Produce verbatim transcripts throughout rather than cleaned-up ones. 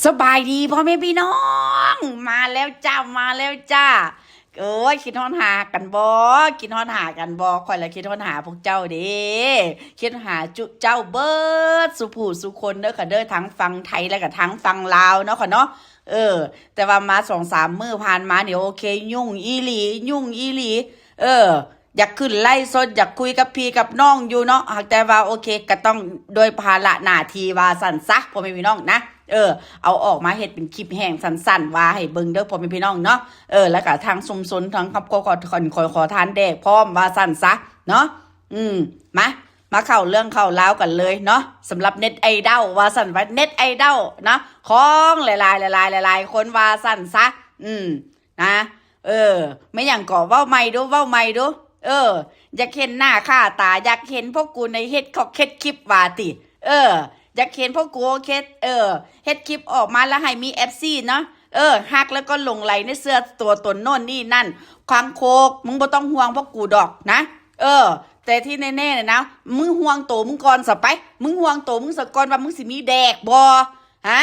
สบายดีพ่อแม่พี่น้อง มาแล้วจ้า มาแล้วจ้า โอ้ย คิดฮอดหากันบ่ คิดฮอดหากันบ่ ข่อยละคิดฮอดหาพวกเจ้าเด้ คิดหาจุเจ้าเบิดสุผู้สุคนเด้อค่ะเด้อ ทั้งฝั่งไทยและก็ทั้งฝั่งลาวเนาะค่ะเนาะ เออ แต่ว่ามาสองสามมื้อผ่านมานี่ โอเค ยุ่งอีหลี ยุ่งอีหลี เออ อยากขึ้นไลฟ์สด อยากคุยกับพี่กับน้องอยู่เนาะ หากแต่ว่าโอเค ก็ต้องโดยภาระหน้าที่ว่าซั่นซะ พ่อแม่พี่น้องนะ เออ เอาออกมาเฮ็ดเป็นคลิปแห้งสั้นๆ ว่าให้เบิ่งเด้อ พ่อแม่พี่น้องเนาะ เออ แล้วก็ทางชุมชน ทางครอบครัว ขอ ขอ ขอ ขอทานแดกพร้อมว่าซั่นซะเนาะ อืม มา มาเข้าเรื่องเข้าราวกันเลยเนาะ สำหรับเน็ตไอดอล ว่าซั่นว่าเน็ตไอดอลเนาะ ของหลายๆ หลายๆ หลายๆ คนว่าซั่นซะ อืม นะ เออ ไม่หยังก็เว้าใหม่ดู เว้าใหม่ดู เออ อยากเห็นหน้าค่าตา อยากเห็นพวกกูในเฮ็ดคอกเฮ็ดคลิปว่าติ เออ อยากเห็นพวกกูเฮ็ด เออ เฮ็ดคลิปออกมาแล้วให้มีเอฟซีเนาะ เออ ฮักแล้วก็หลงใหลในเสื้อตัวตนโน่นนี่นั่น คางคก มึงบ่ต้องห่วงพวกกูดอกนะ เออ แต่ที่แน่ๆ เลยนะ มึงห่วงโตมึงก่อนซะไป มึงห่วงโตมึงซะก่อนว่ามึงสิมีแดกบ่ ฮะ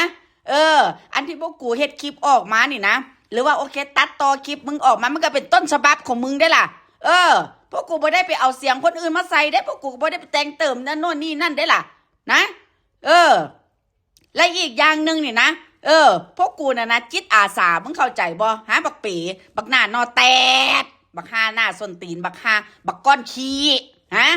เออ อันที่พวกกูเฮ็ดคลิปออกมานี่นะ หรือว่าโอเค ตัดต่อคลิปมึงออกมา มันก็เป็นต้นฉบับของมึงได้ล่ะ เออ พวกกูบ่ได้ไปเอาเสียงคนอื่นมาใส่เด้ พวกกูบ่ได้ไปแต่งเติมนั่นโน่นนี่นั่นได้ล่ะ นะ เออ และอีกอย่างหนึ่งนี่นะ เออ พวกกูน่ะนะ จิตอาสา มึงเข้าใจบ่ ฮะ บักเป๋ บักหน้าหนอแตด บักห่าหน้าส้นตีน บักห่า บักก้อนขี้ ฮะ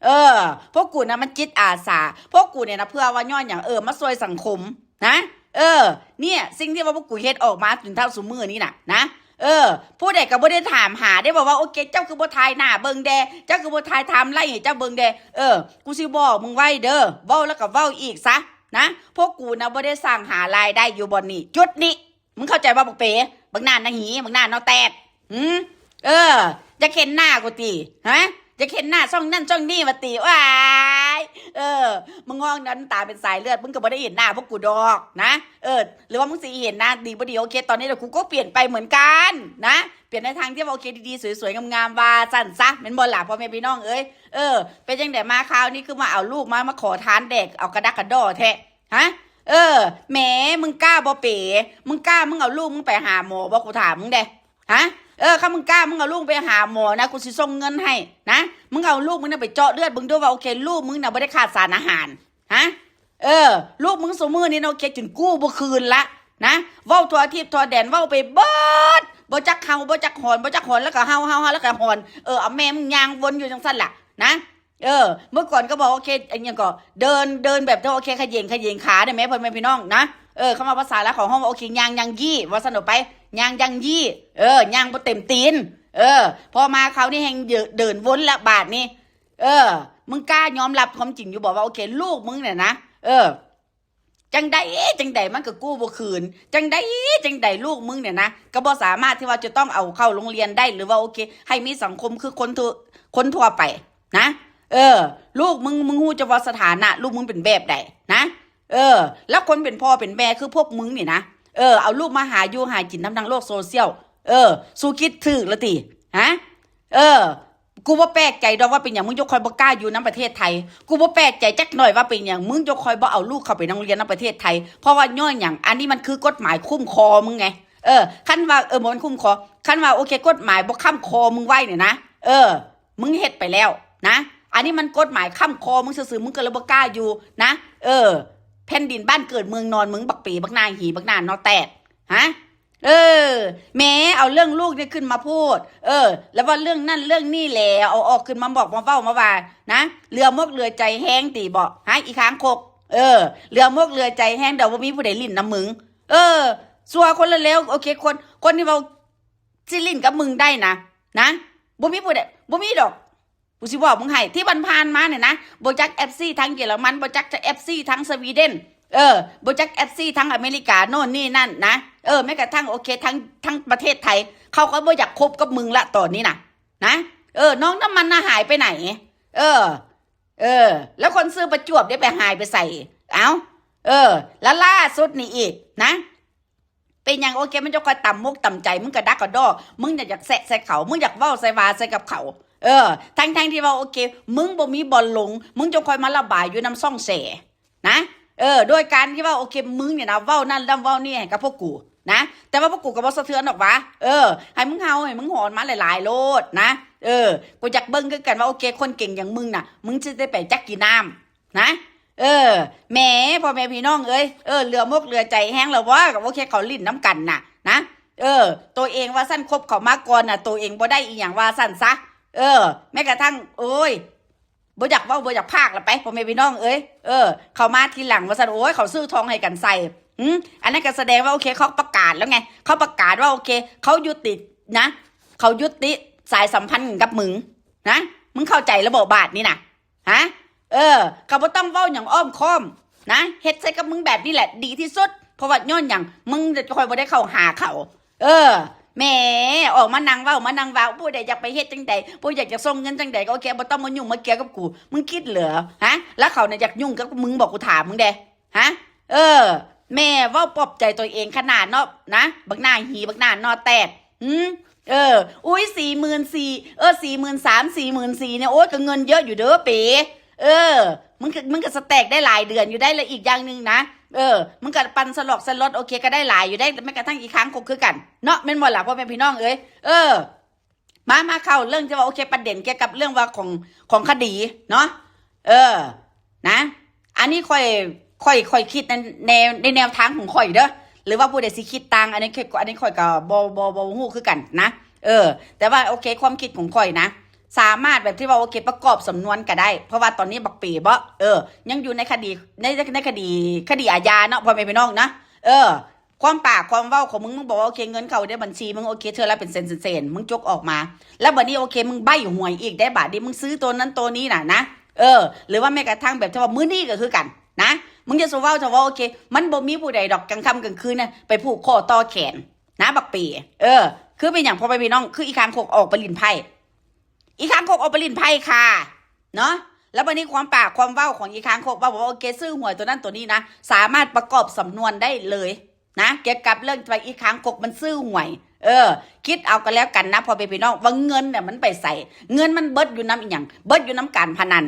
เออ พวกกูนะมันจิตอาสา พวกกูเนี่ยนะ เพื่อว่าย้อนหยัง เออ มาช่วยสังคม นะ เออ เนี่ย สิ่งที่ว่าพวกกูเฮ็ดออกมาจนเท่าซุมื้อนี้น่ะ นะ เออ ผู้ใดก็บ่ได้ถามหาได้บอกว่า โอเค เจ้าคือบ่ถ่ายหน้าเบิ่งแด่ เจ้าคือบ่ถ่ายไทม์ไลน์ให้เจ้าเบิ่งแด่ เออ กูสิบอกมึงไว้เด้อ เว้าแล้วก็เว้าอีกซะ นะ พวกกูนะบ่ได้สร้างหารายได้อยู่บ่อนนี้ จุดนี้ มึงเข้าใจบ่บักเป๋ บักหน้าหน้าหี บักหน้าหนอแตด หืม เออ อยากเห็นหน้ากูติ ฮะ อยากเห็นหน้าช่องนั่นช่องนี่ว่าติ ว้าย เออ มึงห้องนั้นตาเป็นสายเลือด มึงก็บ่ได้เห็นหน้าพวกกูดอกนะ เออ หรือว่ามึงสิเห็นหน้าดีบ่ดี โอเค ตอนนี้เดี๋ยวกูก็เปลี่ยนไปเหมือนกันนะ เปลี่ยนในทางที่ว่าโอเคดีๆ สวยๆ งามๆ ว่าซั่นซะ แม่นบ่ล่ะ พ่อแม่พี่น้องเอ้ย เออ เป็นจั่งใดมาคราวนี้คือมาเอาลูกมา มาขอทานแดก เอากระดักกระดอแท้ ฮะ เออ แหม มึงกล้าบ่เป๋ มึงกล้า มึงเอาลูกมึงไปหาหมอบ่ กูถามมึงเด้ ฮะ เออ ถ้ามึงกล้า มึงเอาลูกไปหาหมอนะ กูสิส่งเงินให้นะ มึงเอาลูกมึงเนี่ยไปเจาะเลือด มึงดูว่าโอเค ลูกมึงน่ะบ่ได้ขาดสารอาหาร ฮะ เออ ลูกมึงซุมื้อนี้นะโอเค จนกู้บ่คืนละนะ เว้าทั่วทิพย์ทั่วแดน เว้าไปเบิด บ่จักเห่า บ่จักหอน บ่จักหอน แล้วก็เห่า เห่า เห่า แล้วก็หอน เออ เอาแม่มึงย่างวนอยู่จั่งซั่นล่ะนะ เออ เมื่อก่อนก็บอกโอเค อันนี้ก็เดิน เดินแบบโอเค เขย่ง เขย่งขาได้ไหม พ่อแม่พี่น้องนะ เออ คำว่าภาษาลาวของห้องว่าโอเค ย่างยังยี่ ว่าซั่นออกไป ย่างยังยี่ เออ ย่างบ่เต็มตีน เออ พอมาคราวนี้แฮงเดิน เดินวนละบาดนี้ เออ มึงกล้ายอมรับความจริงอยู่บ่ว่าโอเค ลูกมึงเนี่ยนะ เออ จั่งใด จั่งใดมันก็กู้บ่คืน จั่งใด จั่งใดลูกมึงเนี่ยนะ ก็บ่สามารถที่ว่าจะต้องเอาเข้าโรงเรียนได้ หรือว่าโอเค ให้มีสังคมคือคนทั่ว คนทั่วไปนะ เออ ลูกมึง มึงฮู้จักว่าสถานะลูกมึงเป็นแบบใดนะ เออ แล้วคนเป็นพ่อเป็นแม่คือพวกมึงนี่นะ เออ เอาลูกมาหาอยู่หากินนำทางโลกโซเชียล เออ สูคิดถูกละติ ฮะ เออ กูบ่แปลกใจดอกว่าเป็นหยังมึงจั่งค่อยบ่กล้าอยู่นำประเทศไทย กูบ่แปลกใจจักหน่อยว่าเป็นหยังมึงจั่งค่อยบ่เอาลูกเข้าไปโรงเรียนนำประเทศไทย เพราะว่าย้อนหยัง อันนี้มันคือกฎหมายคุ้มครองมึงไง เออ คันว่า เออ บ่แม่นคุ้มครอง คันว่าโอเค กฎหมายบ่ค้ำคอมึงไว้เนี่ยนะ เออ มึงเฮ็ดไปแล้วนะ อันนี้มันกฎหมายค้ำคอมึงซื่อๆ มึงก็เลยบ่กล้าอยู่นะ เออ แผ่นดินบ้านเกิดเมืองนอนมึง บักเป๋ บักหน้าหี บักหน้าหนอแตด ฮะ เออ แหม เอาเรื่องลูกเนี่ยขึ้นมาพูด เออ แล้วว่าเรื่องนั่นเรื่องนี่แหละ เอาออกขึ้นมาบอกมาเว้ามาว่านะ เหลือมกเหลือใจแฮงติบ่ ฮะ อีคางคก เออ เหลือมกเหลือใจแฮง เดี๋ยวบ่มีผู้ใดหลิ้นนำมึง เออ ซัวคนละแล้ว โอเค คน คนที่เว้าสิหลิ้นกับมึงได้นะ นะ บ่มีผู้ใด บ่มีดอก กูสิบอกมึงให้ ที่ผ่านๆมาเนี่ยนะ บ่จักเอฟซีทางเยอรมัน บ่จักจะเอฟซีทางสวีเดน เออ บ่จักเอฟซีทางอเมริกาโน่นนี่นั่นนะ เออ แม้กระทั่งโอเค ทั้ง ทั้งประเทศไทย เขาก็บ่อยากคบกับมึงละตอนนี้นะ นะ เออ น้องน้ำมันน่ะหายไปไหน เออ เออ แล้วคนซื่อประจวบได้ไปหายไปใส เอ้า เออ แล้วล่าสุดนี่อีกนะ เป็นหยังโอเค มันจะคอยต่ำมกต่ำใจ มึงกระดักกระดอ มึงน่ะอยากแซะใส่เขา มึงอยากเว้าใส่วาใส่กับเขา เออ ทั้งๆที่ว่าโอเค มึงบ่มีบ่อนลง มึงจะคอยมาระบายอยู่นำซ่องแส นะ เออ โดยการที่ว่า โอเค มึงเนี่ยนะ เว้านั่นเว้านี่ให้กับพวกกูนะ แต่ว่าพวกกูก็บ่สะเทือนดอกวะ เออ ให้มึงเห่า ให้มึงหอนมาหลายๆ โลดนะ เออ กูอยากเบิ่งคือกันว่า โอเค คนเก่งอย่างมึงน่ะ มึงสิได้ไปจักกี่น้ำนะ เออ แหม พ่อแม่พี่น้องเอ้ย เออ เหลือมกเหลือใจแฮงแล้ววะ กับ โอเค เขาหลิ้นนำกันน่ะ นะ เออ ตัวเองว่าซั่น คบเขามาก่อนน่ะ ตัวเองบ่ได้อีหยังว่าซั่นซะ เออ แม้กระทั่ง โอ้ย บ่อยากเว้า บ่อยากพากละไป พ่อแม่พี่น้องเอ้ย เออ เขามาทีหลังว่าซั่น โอ้ย เขาซื้อทองให้กันใส่ อืม อันนั้นก็แสดงว่า โอเค เขาประกาศแล้วไง เขาประกาศว่า โอเค เขายุตินะ เขายุติสายสัมพันธ์กับมึงนะ มึงเข้าใจระบบบาทนี่นะ ฮะ เออ เขาบ่ต้องเว้าหยังอ้อมค้อมนะ เฮ็ดใส่กับมึงแบบนี้แหละดีที่สุด เพราะว่าย้อนหยัง มึงจะคอยบ่ได้เข้าหาเขา เออ แหม ออกมานั่งเว้า มานั่งเว้า ผู้ใดอยากไปเฮ็ดจังใด ผู้อยากจะส่งเงินจังใดก็โอเค บ่ต้องมายุ่งมาเกี่ยวกับกู มึงคิดเหลือ ฮะ แล้วเขาเนี่ยอยากยุ่งกับมึงบอก กูถามมึงเด้ ฮะ เออ แม่เว้าปลอบใจตัวเองขนาดเนาะนะ บักหน้าหี บักหน้าหนอแตก อืม เออ อุ้ย สี่หมื่นสี่ เออ สี่หมื่นสาม สี่หมื่นสี่ เนี่ย โอ้ย ก็เงินเยอะอยู่เด้อเป๋ เออ มึงก็ มึงก็สแต็กได้หลายเดือนอยู่ได้ และอีกอย่างหนึ่งนะ เออ มึงก็ปั่นสล็อกสล็อต โอเค ก็ได้หลายอยู่ได้ แม้กระทั่งอีกครั้งคงคือกัน เนาะ แม่นบ่ล่ะ พ่อแม่พี่น้องเอ้ย เออ มา มาเข้าเรื่องที่ว่า โอเค ประเด็นเกี่ยวกับเรื่องว่าของ ของคดีเนาะ เออ นะ อันนี้ค่อย ค่อย ค่อยคิดในแนว ในแนวทางของข่อยเด้อ หรือว่าผู้ใดสิคิดต่าง อันนี้ค่อย อันนี้ข่อยก็บ่ บ่ บ่ฮู้คือกันนะ เออ แต่ว่า โอเค ความคิดของข่อยนะ สามารถแบบที่ว่า โอเค ประกอบสำนวนก็ได้ เพราะว่าตอนนี้บักเป๋บ่ เออ ยังอยู่ในคดี ใน ในคดี คดีอาญาเนาะ พ่อแม่พี่น้องนะ เออ ความปากความเว้าของมึง มึงบอกว่า โอเค เงินเข้าได้บัญชีมึง โอเค เทื่อละเป็นแสนๆ มึงจกออกมา แล้วบัดนี้ โอเค มึงใบ้หวยอีกได้ บาดนี้มึงซื้อตัวนั้นตัวนี้น่ะนะ เออ หรือว่าแม้กระทั่งแบบที่ว่ามื้อนี้ก็คือกันนะ มึงจะสิเว้า ถ้าว่า โอเค มันบ่มีผู้ใดดอก กลางค่ำกลางคืนน่ะ ไปผูกคอต่อแขนนะ บักเป๋ เออ คือเป็นหยัง พ่อแม่พี่น้อง คืออีคางคกออกไปหลิ้นไพ่ อีคางคกออกไปหลิ้นไพ่ค่ะ เนาะ แล้วบัดนี้ความปากความเว้าของอีคางคกเว้าบอกว่า โอเค ซื้อหวยตัวนั้นตัวนี้นะ สามารถประกอบสำนวนได้เลยนะ เกี่ยวกับเรื่องที่ว่าอีคางคกมันซื้อหวย เออ คิดเอากันแล้วกันนะ พ่อแม่พี่น้อง ว่าเงินเนี่ยมันไปใส เงินมันเบิดอยู่นำอีหยัง เบิดอยู่นำการพนัน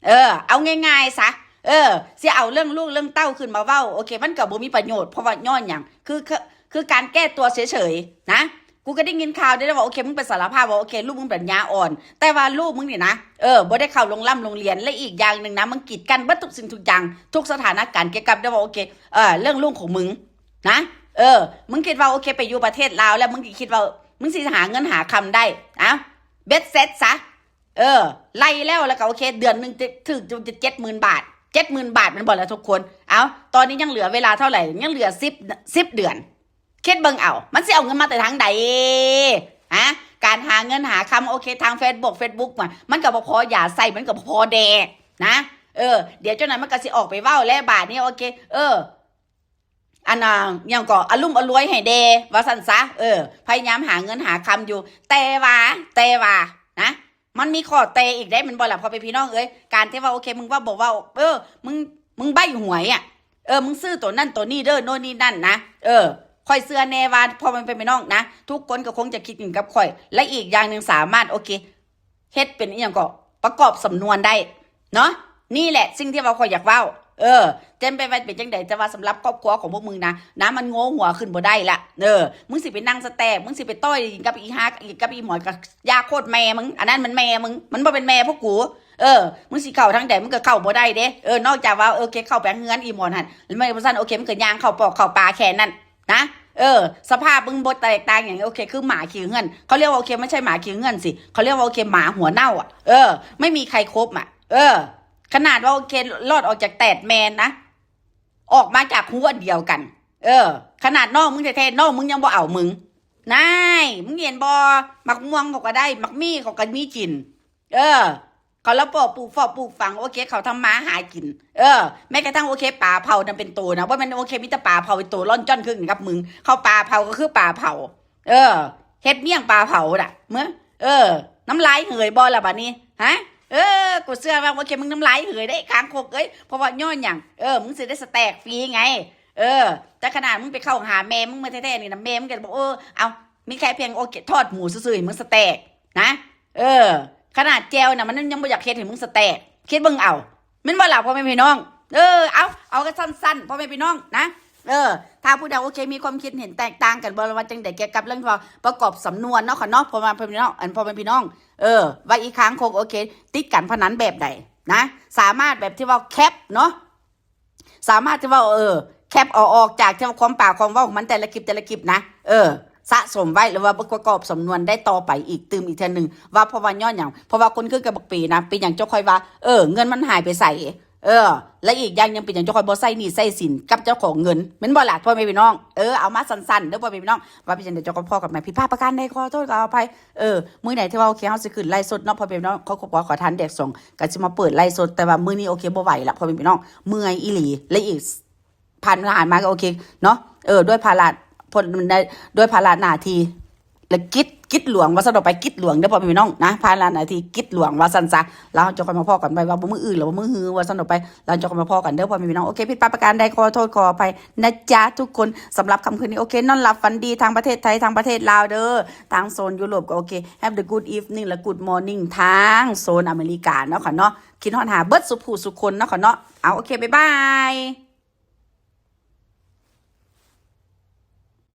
เออ เอาง่ายๆซะ เออ สิเอาเรื่องลูกเรื่องเต้าขึ้นมาเว้า โอเค มันก็บ่มีประโยชน์ เพราะว่าย้อนหยัง คือ คือ คือการแก้ตัวเฉยๆนะ กูก็ได้ยินข่าวได้ว่า โอเค มึงไปสารภาพว่า โอเค ลูกมึงเป็นปัญญาอ่อน แต่ว่าลูกมึงนี่นะ เออ บ่ได้เข้าโรงร่ำโรงเรียน และอีกอย่างหนึ่งนะ มึงกีดกันเบิดทุกสิ่งทุกอย่าง ทุกสถานการณ์เกี่ยวกับได้ว่า โอเค เออ เรื่องลูกของมึงนะ เออ มึงคิดว่า โอเค ไปอยู่ประเทศลาวแล้ว มึงสิคิดว่า มึงสิหาเงินหาคำได้ เอ้า เบ็ดเสร็จซะ เออ ไล่แล้ว แล้วก็ โอเค เดือนหนึ่งจะถึงจะเจ็ดหมื่นบาท เจ็ดหมื่นบาท แม่นบ่ล่ะทุกคน เอ้า ตอนนี้ยังเหลือเวลาเท่าไหร่ ยังเหลือสิบ สิบเดือน คิดเบิ่งเอา มันสิเอาเงินมาแต่ทางใด ฮะ การหาเงินหาคำ โอเค ทางเฟซบุ๊ก เฟซบุ๊กมา มันก็บ่พอยาใส่ มันก็บ่พอแดกนะ เออ เดี๋ยวเจ้านั้นมันก็สิออกไปเว้าแล้ว บาดนี้ โอเค เออ อันน่ะ หยังก็อลุ่มอล่วยให้แด่ ว่าซั่นซะ เออ พยายามหาเงินหาคำอยู่ แต่ว่า แต่ว่า นะ มันมีข้อแต่อีกได้ แม่นบ่ล่ะ พ่อแม่พี่น้องเอ้ย การที่ว่า โอเค มึงเว้าบ่เว้า เออ มึง มึงใบ้หวยอะ เออ มึงซื้อตัวนั่นตัวนี้เด้อ โน่นนี่นั่นนะ เออ ข่อยเชื่อแน่ว่า พ่อแม่พี่น้องนะ ทุกคนก็คงจะคิดเหมือนกับข่อย และอีกอย่างหนึ่งสามารถ โอเค เฮ็ดเป็นอีหยังก็ ประกอบสำนวนได้ เนาะ นี่แหละสิ่งที่ว่าข่อยอยากเว้า เออ เต็มไปว่าเป็นจังใด แต่ว่าสำหรับครอบครัวของพวกมึงนะ นะ มันโง่หัวขึ้นบ่ได้ละ เออ มึงสิไปนั่งสแต็ก มึงสิไปต่อยกับอีฮาก กับอีหมอน กับยาโคตรแม่มึง อันนั้นมันแม่มึง มันบ่เป็นแม่พวกกู เออ มึงสิเข้าทางใด มึงก็เข้าบ่ได้เด้ เออ นอกจากว่า โอเค เข้าไปเฮือนอีหมอนหั่น แล้วไม่ว่าซั่น โอเค มึงก็ย่างเข้าปอกเข้าปลาแค่นั้น นะ เออ สภาพมึงบ่แตกต่างหยัง โอเค คือหมาขี้เฮือน เขาเรียกว่า โอเค ไม่ใช่หมาขี้เฮือนสิ เขาเรียกว่า โอเค หมาหัวเน่าอ่ะ เออ ไม่มีใครคบอ่ะ เออ ขนาดว่า โอเค รอดออกจากแตดแมนนะ ออกมาจากฮูอันเดียวกัน เออ ขนาดน้องมึงแท้ๆ น้องมึงยังบ่เอามึง นาย มึงเห็นบ่ หมากม่วงเขาก็ได้ หมากมี่เขาก็มีกิน เออ เขาแล้วปลูก ปลูกฟอกปลูกฝัง โอเค เขาทำมาหากิน เออ แม้กระทั่ง โอเค ปลาเผานั่นเป็นตัวนะ ว่ามัน โอเค มีแต่ปลาเผาเป็นตัวร่อนจ้อนคือกันกับมึง เขาปลาเผาก็คือปลาเผา เออ เฮ็ดเมี่ยงปลาเผาน่ะ เมื่อ เออ น้ำลายเหยบ่ล่ะบัดนี้ ฮะ เออ กูเชื่อว่า โอเค มึงน้ำลายเหยได้ คางคกเอ้ย เพราะว่าย้อนหยัง เออ มึงสิได้สแต็กฟรีไง เออ แต่ขนาดมึงไปเข้าหาแม่มึงมาแท้ๆ นี่นะ แม่มึงก็บอก เออ เอา มีแค่เพียง โอเค ทอดหมูซื่อๆ ให้มึงสแต็กนะ เออ ขนาดแจ่วน่ะ มันยังบ่อยากเฮ็ดให้มึงสแต็ก คิดเบิ่งเอา แม่นบ่ล่ะ พ่อแม่พี่น้อง เออ เอา เอากันสั้นๆ พ่อแม่พี่น้องนะ เออ ถ้าผู้ใดโอเค มีความคิดเห็นแตกต่างกันบ่ หรือว่าจังใดเกี่ยวกับเรื่องที่ว่าประกอบสำนวนเนาะค่ะเนาะ พ่อแม่พี่น้อง อันพ่อแม่พี่น้อง เออ ว่าอีกครั้งคงโอเค ติดกันพนันแบบใดนะ สามารถแบบที่ว่าแคปเนาะ สามารถที่ว่า เออ แคปเอาออกจากที่ว่าความปากความเว้าของมันแต่ละคลิปแต่ละคลิปนะ เออ สะสมไว้ หรือว่าประกอบสำนวนได้ต่อไปอีก ตื่มอีกเทื่อหนึ่ง ว่าเพราะว่าย้อนหยัง เพราะว่าคนคือกับบักปีนะ เป็นหยังเจ้าค่อยว่า เออ เงินมันหายไปใส เออ และอีกอย่างยังเป็นหยังเจ้าค่อยบ่ใส่หนี้ใส่สินกับเจ้าของเงิน แม่นบ่ล่ะพ่อแม่พี่น้อง เออ เอามาสั้นๆ เด้อพ่อแม่พี่น้อง ว่าเป็นจังใดเจ้าก็พ้อกันใหม่ ผิดพลาดประการใดขอโทษขออภัย เออ มื้อใดที่ว่าโอเค เฮาสิขึ้นไลฟ์สดเนาะ พ่อแม่พี่น้อง ขอ ขอ ขอทานแดกสอง ก็สิมาเปิดไลฟ์สด แต่ว่ามื้อนี้โอเคบ่ไหวละพ่อแม่พี่น้อง เมื่อยอีหลี และอีก ผ่าน ผ่านมาก็โอเคเนาะ เออ ด้วยภาระ พ้น ด้วยภาระหน้าที่ และกิจ กิจหลวง ว่าซั่นออกไป กิจหลวงเด้อพ่อแม่พี่น้องนะ ภาระหน้าที่กิจหลวง ว่าซั่นซะ แล้วเจ้าก็มาพ้อกันไปว่าบ่มื้ออื่นหรือว่ามื้อฮือ ว่าซั่นออกไป แล้วเจ้าก็มาพ้อกันเด้อพ่อแม่พี่น้อง โอเค ผิดพลาดประการใดขอโทษขออภัยนะจ๊ะทุกคน สำหรับค่ำคืนนี้ โอเค นอนหลับฝันดีทางประเทศไทย ทางประเทศลาวเด้อ ทางโซนยุโรปก็โอเค have the good evening และ good morning ทางโซนอเมริกาเนาะค่ะเนาะ คิดฮอดหาเบิดสุผู้สุคนเนาะค่ะเนาะ เอา โอเค บ๊ายบาย